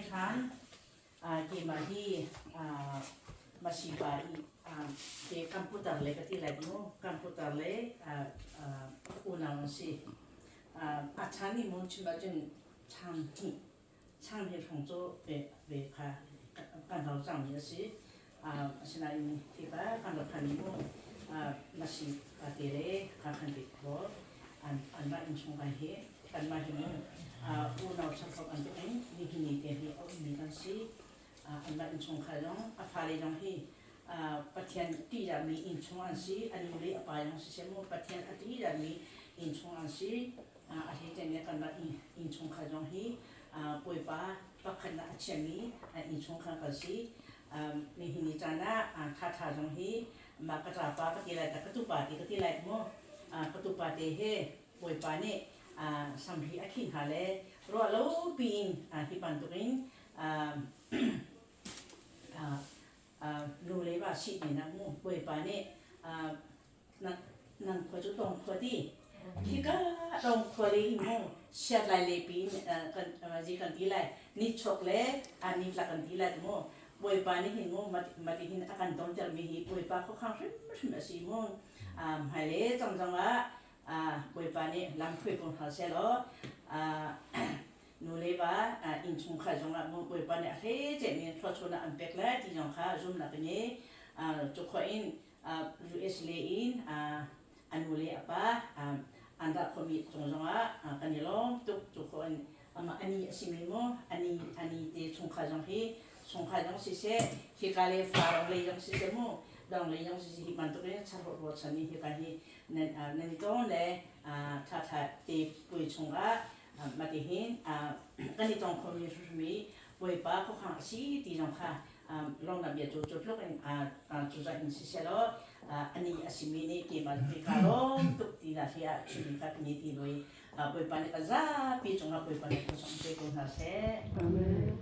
ṭhan. Keimah hi Masipa i ke computer le ka ti lai mu. Computer le unau an si. A chan i mun chim ahcun chang hnih chang hnih hrawng cu ve kha kan rau cangmi a si. Asinain hika kan rak phan i mu Masipa te le kha kan ti kho anmah innchungkhar hi kanmah hi mu unau changkhat bantuk in nihin ni te hi a ummi kan si. Anmah innchungkhar zong a fale zong hi Pathian ṭihzahmi innchung an si. A nu le a pa zong siseh mu Pathian a ṭihzahmi innchung an si. A hleice in kanmah innchungkhar zong hi Bawipa pakhatnak a chiami innchungkhar kan si. Nihin ni caan ah ṭhaṭha zong hi mah ka ṭapa ka ti lai ta ka tupa ti ka ti lai mu. Ka tupa te he Bawipa nih samhri a khih hna le ruah lo piin hi bantukin nu le va si nak mu Bawipa nih nan khua cu tong khua ti hika tong khua le in mu siat lai le pi kan zi kan ti lai ni chok le ni tlak kan ti lai mu Bawipa nih hin mu mati hin a kan ton ter mi hi Bawipa khuakhang hrimhrim a si mu. Hmailei cang zong ah Bawipa nih lam hruai ko hna seh law nu le va innchungkhar zong ah Bawipa nih a hleice mi thluachuahnak an pek lai ti zong kha zumnak ka ngei. Cu khawh in US le in a nu le a pa an rak khomi cung zong ah kan i lawm tuk. Cu khawh in amah ani a simi mu ani ani te chungkhar zong hi chungkhar zong siseh hika le fa rong lei zong siseh mu dong lei zong siseh hi bantuk in charhawt ruachan hi hika hi nan nan i tong le tha tha te pui chungah mati hin kan i tong khomi hrimhrim i Bawipa khuakhang a si ti zong kha lawmnak bia cu cu tluk in cu zat in siseh law ani a simi nih keimah ka lawm tuk ti dah hi ah chim ka ni ti lui Bawipa nih kan zapi cungah Bawipa nih kan sawm te ko hna seh. Amen.